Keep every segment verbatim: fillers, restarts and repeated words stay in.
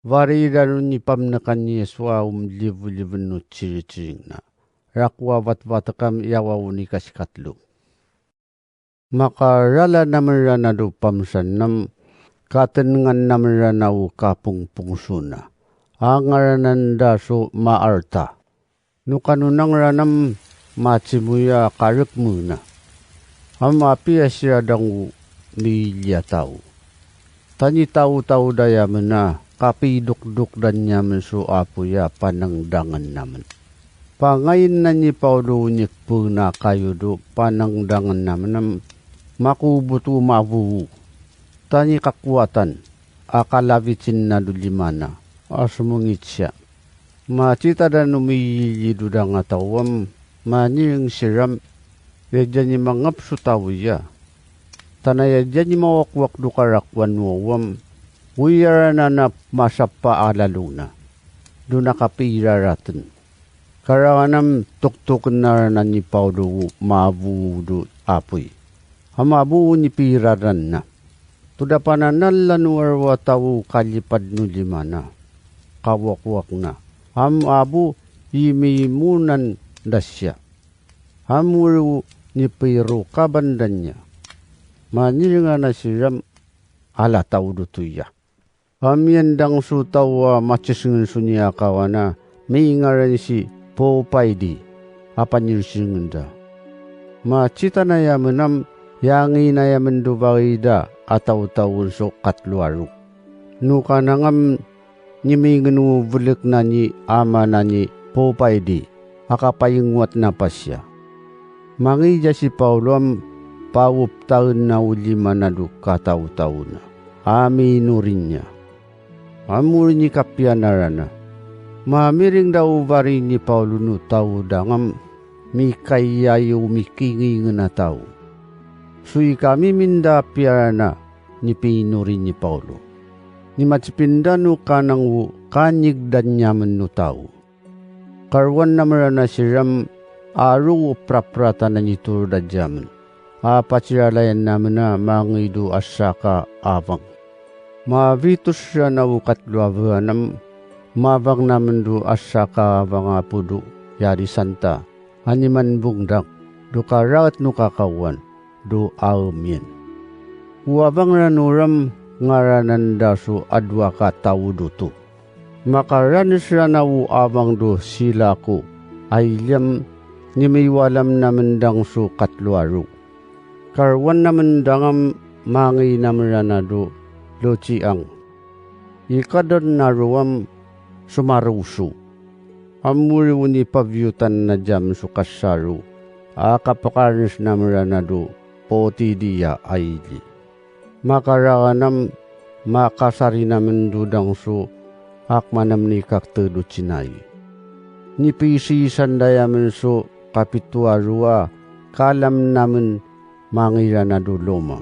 Warida no ni pamnekan ni Jesua umlibliben no tsiritsirikna. Raku a batbatekam, iyawaw ni kasikatlo. Makarala namerana do pamsannam, katengan namerana o kapungpungsona. Angarananda so Maarta. No kano nangranam, matsimoy a karekmena. Am api a siadang o miili a tao. Ta ni tawtaw dayamena, kapidukdukdan niamen so Apo ya panangdangannamen. Pangayenna ni Paulo ni ekpena kayo do panangdangannamen, makuboto mabuo. Ta ni kakuatan a kalabitinna do limana a sumungitsia. Matsita da no miyilido da nga tawam, manireng siram, yadya ni mangapso tawiya. Ta nayadya ni mawakwak do karakuan wawam, uyaranana masappa a lalona. Do nakapiraraten. Karanganam tuktukennarana ni Paulo mabuo do apoy. A mabuo ni piraranna. Tuda pananalla no arwa tao kalipad no limana. Kawakwakna. Am abo imimunan da siya. Am wero ni pirukaban danya. Manireng a nasiram, ala tao dutoya. Am yandang so tao a matsisngen so ni akawana, mingaran si Popaidi a panyirsiengenda. Matsita nayamenam, yangi nayamendo barida a tawtawen so katloaro. No kanangam, nimingen mo belekna ni amana ni Popaidi a kapayengngoatna pasia. Mangidiay si Paulo am paweptaenna o limana do katawtawna a minurinia. Ammuri ni kapianarana. Mamiring da ubari ni Paulo no tao dangam mikayyayo mikingingen a tao. So ikamiminda a piarana ni pinuri ni Paulo. Ni matsipinda no kanang o kanyegda niamen no tao. Karuanna met a nasiram, aro uprapra ta nangitured a diamen. A patsiralayannamen a mangido a saka abang. Mabitos ra na ukatlo a buanam, mabangnamendo a saka abang a pudo, yari santa, a ni manbungdak, do karaet no kakawan, do aemyen. Uabang ra nuram ngarananda so adua ka tao duto. Makaranes ra na uabang do silako, a iliam ni miwalam namendang so katloaro. Karuan namendangam manginam ra na do lotsiang. Ikadan na ruam sumaruso. Ammuri ni pabiotan na diam so kasaro, a kapakanes namera na do potidia a ili. Makaraanam, makasarinamen do dangso, akmanam ni kaktedo tsinay. Ni pisisan dayamen so kapituaro a kalamnamen mangiranado loma.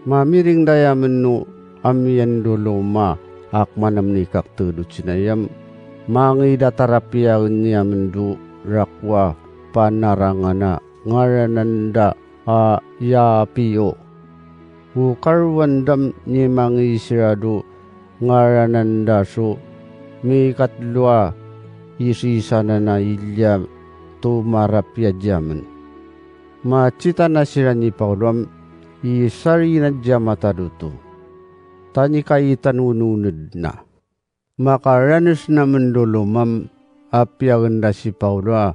Mamiring dayamen no ammiendo loma, akmanam ni kaktedo tsinayam, mangida tarapiaen ni amendo rakua panarangana ngarananda a Yapio. Ukaruandam ni mangisirado ngarananda so mikatlo a isisanana ilia tumarapiadiamen. Matsitana sira ni Paulom, isarina dia matadoto. Ta ni kaitan ununedna. Makaranesnamen do lomam, appiagenda si Paulo a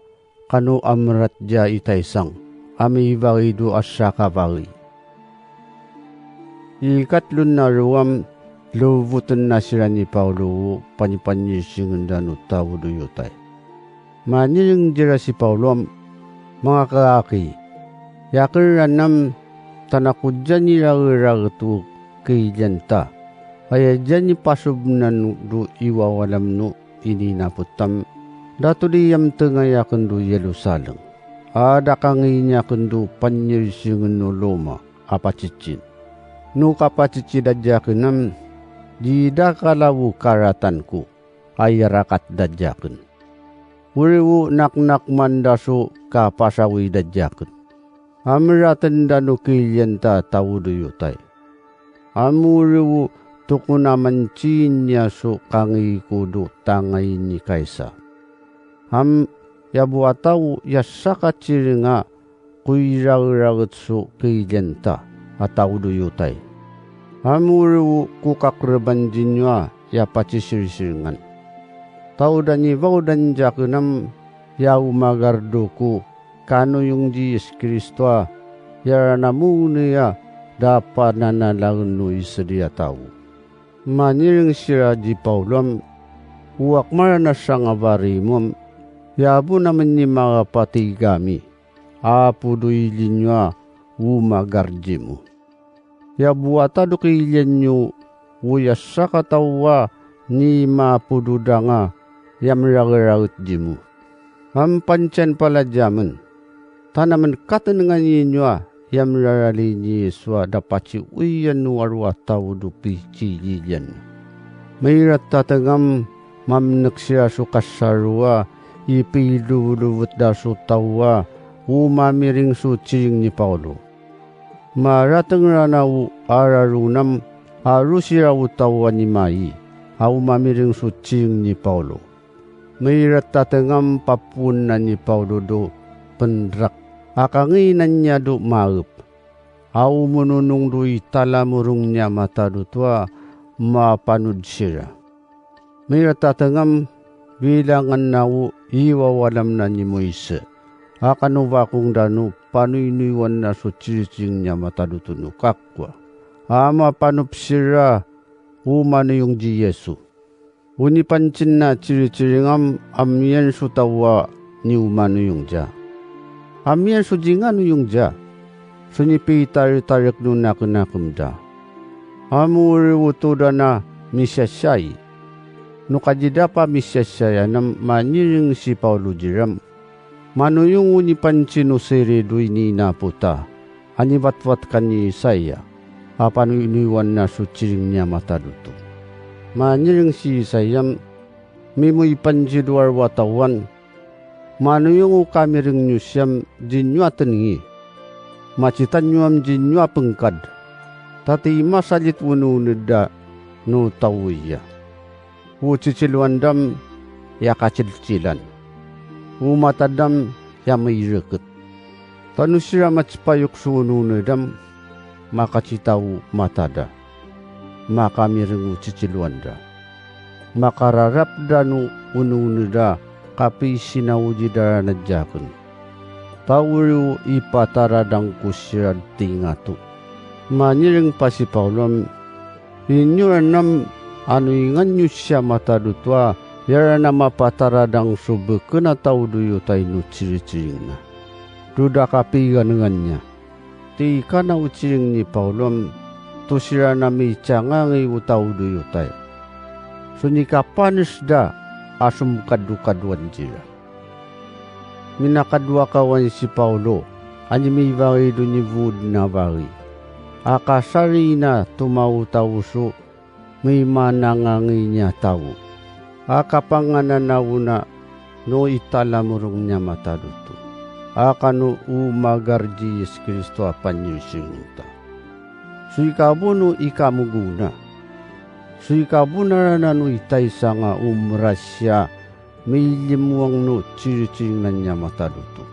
kano amrat dia itaysang, a mibagido a sakabagi. Ikatlon na ruam, lubotenna sira ni Paulo, panipanyirsingenda no tao do Yotay. Manireng dira si Paulo, "Mangakaki, yakerrannam ta nakudian ni ragerrageto kilianta. Ay, dian ni pasubnan do iwawalam no ininaputtam. Dato di yamtengayaken do Jerusalem. A dakanginiaken do panyirsingen no loma a patsitsin. No kapatsitsidadiakenam, dida kalaw karatanko a iyarakat dadiaken. Uriwo naknakmanda so kapasawi dadiaken. Amratenda no kilianta tao do Yotay. Ammuriwo Tukuna man chin yaso kangikudo tangay ni kaysa. Am, ya buataw ya saka chiringa kuirageragetso kilienta a tawdoyotay. Am, uriw kukakreban dinyo a ya patsisirsiringan. Tawda ni bawdan diakenam ya umagardo ko kano yung di Jesu-Cristo a ya ranamone a da pananalaen no isedi a tao. Manireng sira di Paulom, uwak maranasa nga barimom, ya abunamen ni makapatigami, Apo do ilinyo a umagarjimo. Ya buata do kilienyo, uyas sakatawa ni mapudoda nga yamrageragetdimo. Ampantian paladiamen. Ta naman katen nga ninyo a yamrarali ni Yesua da patsiuyan no arwa tao do pichililian. Mayratta tengam mamnek sira so kasaro a ipilubetda so tao a umamiring so chiring ni Paulo. Maratengranaw a rarunam a rusiraw tao a nimai a umamiring so chiring ni Paulo. Mayratta tengam papuenna ni Paulo do pendrak a kanginannya do maep a umununong do italamurong ni Ama ta do tua mapanod sira. Mayratta tengam bilangannaw iwawalamna ni Moise a kano bakongda no panuynuyoanna so chiring ni Ama ta do tua no kakua a mapanop sira umanuyong di Yesu. Uni pantinna chirichiringam ammian so tao a ni umanuyongda. Ammian so di nga nuyongda. So ni pitartarek no nakenakemda. Amuriw to da na misiasiay. No kadida pa misiasiayanam manireng si Paulo diram. Manuyong uni pantin no siridoy ni inapota a nibatbatkan ni Isaiah a panuynuyoanna so chiring ni Ama ta do tua. Manireng si Isaiah, mimoy pantin do arwa taoan, manuyong o kamirengyo siam dinyo a tenngi. Matsitanyo am dinyo a pengkad. Ta ti masalit ununedda no taoyya. Utsitsiluandam ya kachilchilan. Umatadam ya maireket. Ta no sira matsipayok so ununedam, makatsitaw matada. Makamireng utsitsiluanda. Makararapda no ununeda kapi sinaudida ranadiaken. Ta uriw ipataradangko sirad ti ngato. Manireng pa si Paulom, Inyo rannam a no inganyo siya matado tua, yarana mapataradang so beken a tawdoyo tay no chirichiringna. Duda kapigan ngannya. Ti ikana o chiring ni Paulom, to sirana mitiangangay o tawdoyo tay. So nikapanesda a sumkadukaduan dira. Minakaduakawan si Paulo a nimibarido ni Bud Nabari a kasarina tumawtawso may manangangay niya tao a kapangananawna no italamurong niya matadoto a kano umagar di Jesu-Cristo a panyirsirinta. Suikabuno ikamugona. Suikabunarana no itay sa nga umrasya Millimmuang no chirichiringnan niya matadoto.